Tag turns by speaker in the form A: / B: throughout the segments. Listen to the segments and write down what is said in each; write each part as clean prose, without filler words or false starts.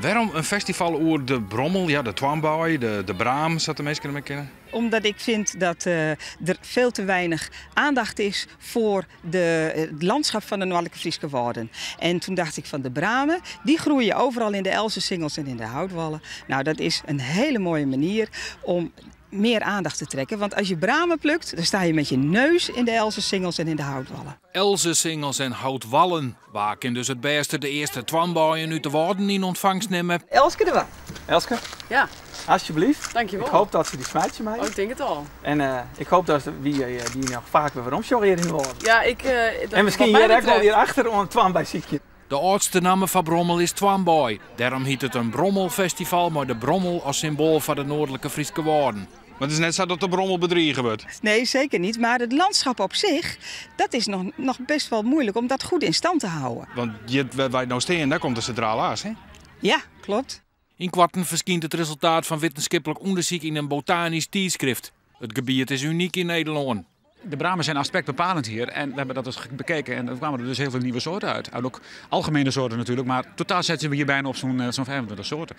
A: Wêrom in festival oer de brommel, ja, de toarnbei, de braam, sa't de minsken him kenne?
B: Omdat ik vind dat der veel te weinig aandacht is voor het landschap van de Noardlike Fryske Wâlden. En toen dacht ik van de bramen, die groeien overal in de elzensingels en in de houtwallen. Nou, dat is een hele mooie manier om meer aandacht te trekken. Want als je bramen plukt, dan sta je met je neus in de elzensingels en in de houtwallen.
A: Elzensingels en houtwallen. Wa kin dus it bêste de earste toarnbeien út de Wâlden yn ûntfangst nimme?
B: Elske de Waard.
C: Elske?
D: Ja.
C: Alsjeblieft.
D: Dankjewol.
C: Ik hoop dat se dy smeitsje meie.
D: Oh, ik tink it al.
C: En ik hoop dat wy dy noch faak wer werom sjogge hjir yn de Wâlden.
D: Ja, ik, dat
C: En miskien
D: wat mij
C: hjir ek wol
D: betreft.
C: hjir achter oan toarnbei sykje.
A: De âldste namme foar brommel is toarnbei. Dêrom hyt it in brommelfestival mei de brommel as symboal foar de Noardlike Fryske Wâlden. Mar it is net sa dat de brommel bedrige wurdt.
B: Nee, zeker niet. Maar het landschap op zich, dat is nog best wel moeilijk om dat goed in stand te houden.
A: Want hjir wêr't wy no stean, dêr komt de Sintrale As, hè?
B: Ja, klopt.
A: Ynkoarten ferskynt it resultaat fan wittenskiplik ûndersyk yn in botanysk tydskrift. It gebiet is unyk yn Nederlân.
E: De bramen zijn aspectbepalend hier en we hebben dat dus bekeken en er kwamen er dus heel veel nieuwe soorten uit. En ook algemene soorten natuurlijk, maar totaal zetten we hier bijna op zo'n 25 soorten.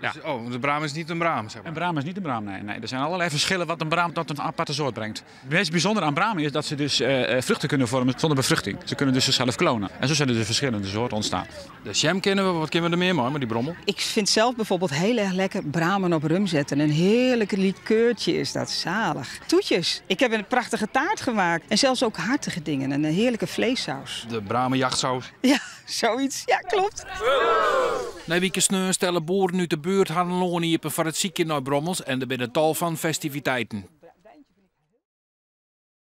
E: Ja.
A: Dus, oh, want de braam is niet een braam, zeg maar.
E: Een braam is niet een braam, nee, nee. Er zijn allerlei verschillen wat een braam tot een aparte soort brengt. Het meest bijzondere aan bramen is dat ze dus vruchten kunnen vormen zonder bevruchting. Ze kunnen dus zichzelf klonen. En zo zijn er dus verschillende soorten ontstaan.
A: De jam kennen we, wat kennen we er meer mei, met die brommel?
B: Ik vind zelf bijvoorbeeld heel erg lekker bramen op rum zetten. Een heerlijk likeurtje is dat, zalig. Toetjes. Ik heb een prachtige taart gemaakt. En zelfs ook hartige dingen. Een heerlijke vleessaus.
A: De bramenjachtsaus.
B: Ja, zoiets. Ja, klopt.
A: Nei wike sneon stelle boeren út de buert harren lân iepen foar it sykjen nei brommels en der binne tal fan festiviteiten.